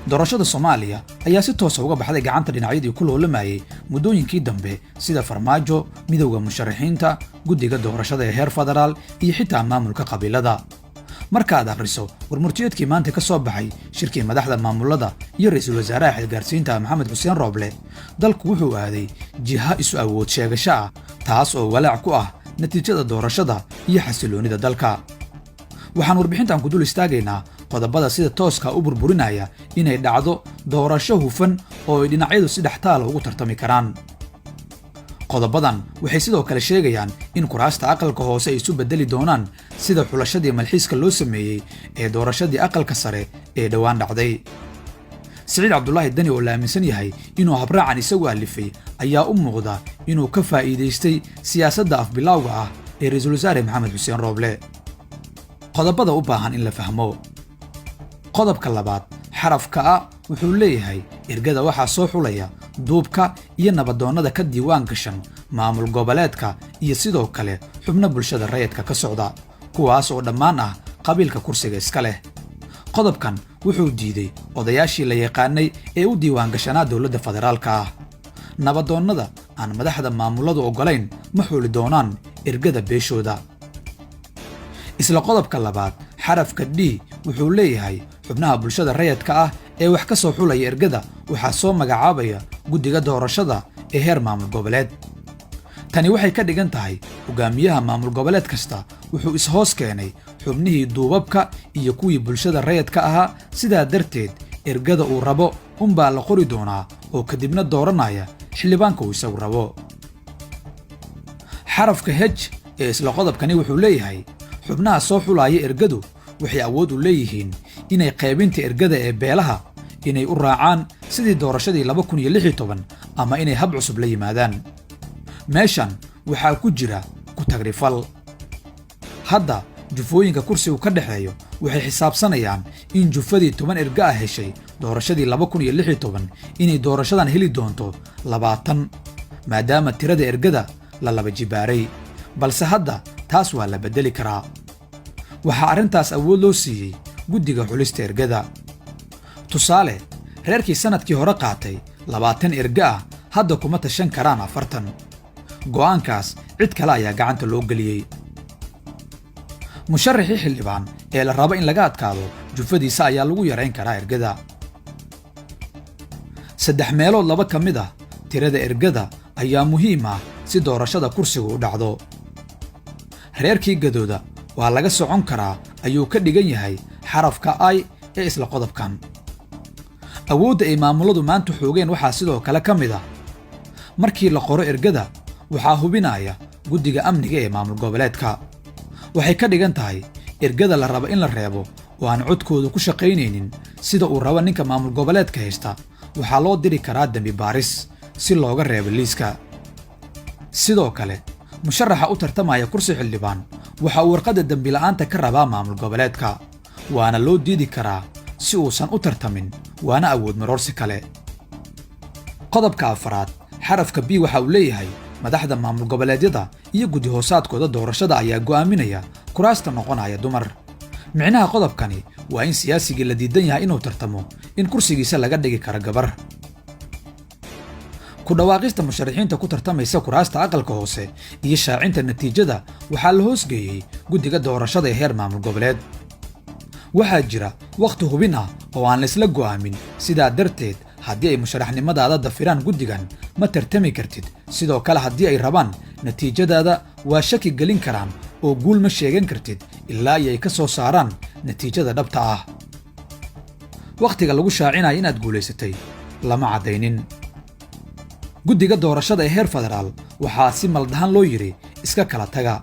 Doorashada Soomaaliya ayaa si toosa uga baxday gacanta dhinacyadii ku loolamayay muddooyinkii dambe, sida Farmaajo, Midowda Musharaxiinta, guddiga doorashada ee heer federaal iyo xitaa maamulka qabiilada. Markaad akhriso warmurtiyeedkii maanta ka soo baxay shirkii madaxda maamulada iyo ra-iisul wasaaraha xilgaarsiinta Maxamed Xuseen Rooble, dalku wuxuu aaday jiha isu awood sheegasho ah, taas oo walaac ku ah natiijada doorashada iyo xasiloonnida dalka. Waxaan warbixintan ku dul istaagaynaa qodobada sida tooska u burburinaya inay dhacdo doorasho hufan oo ay dhinacyadu si dhextaala ugu tartami karaan. Qodobadan waxay sidoo kale sheegayaan in kuraasta aqalka hoose ay isu beddeli doonaan sida xulashadii malxiiska loo sameeyey ee doorashadii aqalka sare ee dhowaan dhacday. Siciid Cabdulaahi Dani, oo la aaminsan yahay inuu habraacan isagu alifay, ayaa u muuqda inuu ka faa'iidaystay siyaasadda afbilowga ah ee ra-iisul wasaare Maxamed Xuseen Rooble. Qodobada u baahan in la fahmo: Qodobka labaad, xarafka a, wuxuu leeyahay ergada waxaa soo xulaya duubka iyo nabadoonnada ka diiwaan gashan maamul goboleedka iyo sidoo kale xubno bulshada rayidka ka socda, kuwaas oo dhammaan ah qabiilka kursiga iska leh. Qodobkan wuxuu diiday odayaashii la yaqaanay ee u diiwaan gashanaa dowladda federaalka ah. Nabadoonnada aan madaxda maamuladu oggolayn ma xuli doonaan ergada beeshooda. Isla qodobka labaad, xarafka d, wuxuu leeyahay xubnaha bulshada rayidka ah ee wax ka soo xulaya ergada waxaa soo magacaabaya guddiga doorashada ee heer maamul goboleed. Tani waxay ka dhigan tahay hogaamiyaha maamul goboleed kasta wuxuu is-hoos keenay xubnihii duubabka iyo kuwii bulshada rayidka ahaa. Sidaa darteed, ergada uu rabo unbaa la qori doonaa oo kadibna dooranaya xildhibaanka uu isagu rabo. Xarafka h ee isla qodobkani wuxuu leeyahay xubnaha soo xulaya ergadu waxay awood u leeyihiin inay qaybinta ergada ee beelaha inay u raacaan sidii doorashadii 2016 ama inay hab cusub la yimaadaan. Meeshan waxaa ku jira ku tagrifal. Hadda jufooyinka kursigu ka dhexeeyo waxay xisaabsanayaan in jufadii 10 erga ah heshay doorashadii 2016 inay doorashadan heli doonto 20, maadaama tirada ergada la laba jibaaray. Balse hadda taas waa la beddeli karaa. Waxaa arrintaas awood loo siiyey guddiga xulista ergada. Tusaale, reerkii sannadkii hore qaatay 20 erga ah hadda kuma tashan karaan 40. Go'aankaas cid kale ayaa gacanta loo geliyey. Musharaxii xildhibaan ee la rabo in laga adkaado, jufadiisa ayaa lagu yarayn karaa ergada. Saddex meelood laba ka mid ah tirada ergada ayaa muhiim ah si doorashada kursigu u dhacdo. Reerkii gadooda waa laga socon karaa ayuu ka dhigan yahay xarafka i ee isla qodobkan. Awoodda ay maamuladu maanta xoogeen waxaa sidoo kale ka mid ah markii la qoro ergada, waxaa hubinaya guddiga amniga ee maamul goboleedka. Waxay ka dhigan tahay ergada la rabo in la reebo oo aan codkoodu ku shaqaynaynin sida uu rabo ninka maamul goboleedka haysta, waxaa loo diri karaa dembi baaris si looga reebo liiska. Sidoo kale, musharaxa u tartamaya kursi xildhibaan waxa uu warqadda dembila'aanta ka rabaa maamul goboleedka, waana loo diidi karaa si uusan u tartamin, waana awood maroorsi kale. Qodobka afaraad, xarafka b, waxa uu leeyahay madaxda maamul goboleedyada iyo guddi hoosaadkooda doorashada ayaa go'aaminaya kuraasta noqonaya dumar. Micnaha qodobkani waa in siyaasigii la diidan yahay inuu tartamo in kursigiisa laga dhigi karo gabar. Ku dhawaaqista musharaxiinta ku tartamaysa kuraasta aqalka hoose iyo shaacinta natiijada waxaa la hoosgeeyey guddiga doorashada ee heer maamul goboleed. Waxaa jira wakhti hubin ah oo aan laysla go'aamin. Sidaa darteed, haddii ay musharaxnimadaada dafiraan guddigan, ma tartami kartid. Sidoo kale, haddii ay rabaan, natiijadaada waa shaki gelin karaan oo guul ma sheegan kartid ilaa iyo ay ka soo saaraan natiijada dhabta ah. Wakhtiga lagu shaacinayo inaad guulaysatay lama caddaynin. Guddiga doorashada ee heer federaal waxaa si maldahan loo yidhi iska kala taga.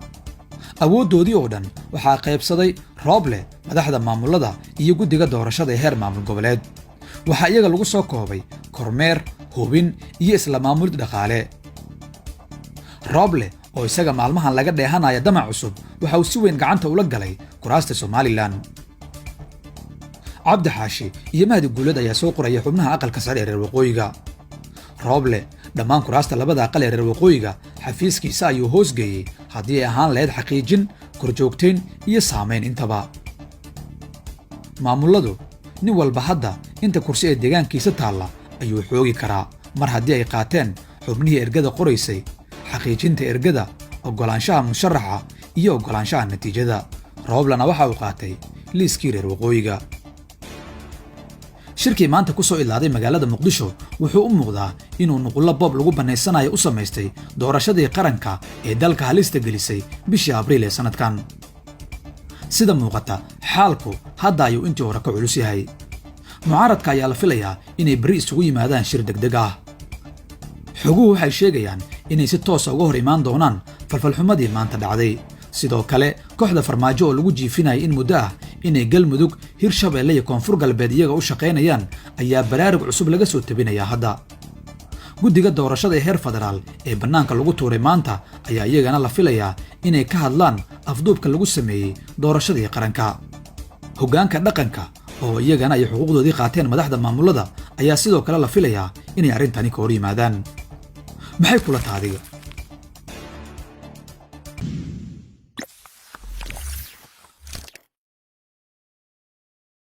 Awooddoodii oo dhan waxaa qaybsaday Rooble, madaxda maamulada iyo guddiga doorashada ee heer maamul goboleed. Waxaa iyaga lagu soo koobay kormeer, hubin iyo isla maamulid dhaqaale. Rooble, oo isaga maalmahan laga dheehanaya damac cusub, waxa uu si weyn gacanta ula galay kuraasta Somalilan. Cabdi Xaashi iyo Mahdi Guuleed ayaa soo qoraya xubnaha aqalka sare ee reer waqooyiga. Rooble dhammaan kuraasta labada aqal ee reer waqooyiga xafiiskiisa ayuu hoosgeeyey, haddii ay ahaan lahayd xaqiijin, korjoogtayn iyo saamayn intaba. Maamuladu Nin walba hadda inta kursi ee deegaankiisa taalla ayuu xoogi karaa, mar haddii ay qaateen xubnihii ergada qoraysay, xaqiijinta ergada, oggolaanshaha musharaxa iyo oggolaanshaha natiijada. Rooblana waxa uu qaatay liiskii reer waqooyiga. Shirkii maanta ku soo idlaaday magaalada Muqdisho wuxuu u muuqdaa inuu nuqullo boob lagu bannaysanayo u samaystay doorashadii qaranka ee dalka halista gelisay bishii Abriil ee sannadkan. Sida muuqata, xaalku hadda ayuu intii hore ka culus yahay. Mucaaradka ayaa la filayaa inay berri isugu yimaadaan shir degdeg ah. Xoguhu waxay sheegayaan inay si toosa uga hor imaan doonaan falfalxumadii maanta dhacday. Sidoo kale, kooxda Farmaajo oo lagu jiifinayay in muddo ah inay Galmudug, Hirshabeelle iyo Koonfur Galbeed iyaga u shaqaynayaan ayaa baraarug cusub laga soo tabinayaa hadda. Guddiga doorashada ee heer federaal ee bannaanka lagu tuuray maanta ayaa iyagana la filayaa inay ka hadlaan afduubka lagu sameeyey doorashadii qaranka. Hoggaanka dhaqanka oo iyagana ay xuquuqdoodii qaateen madaxda maamulada ayaa sidoo kale la filayaa inay arrintani ka hor yimaadaan. Maxay kula taha adiga?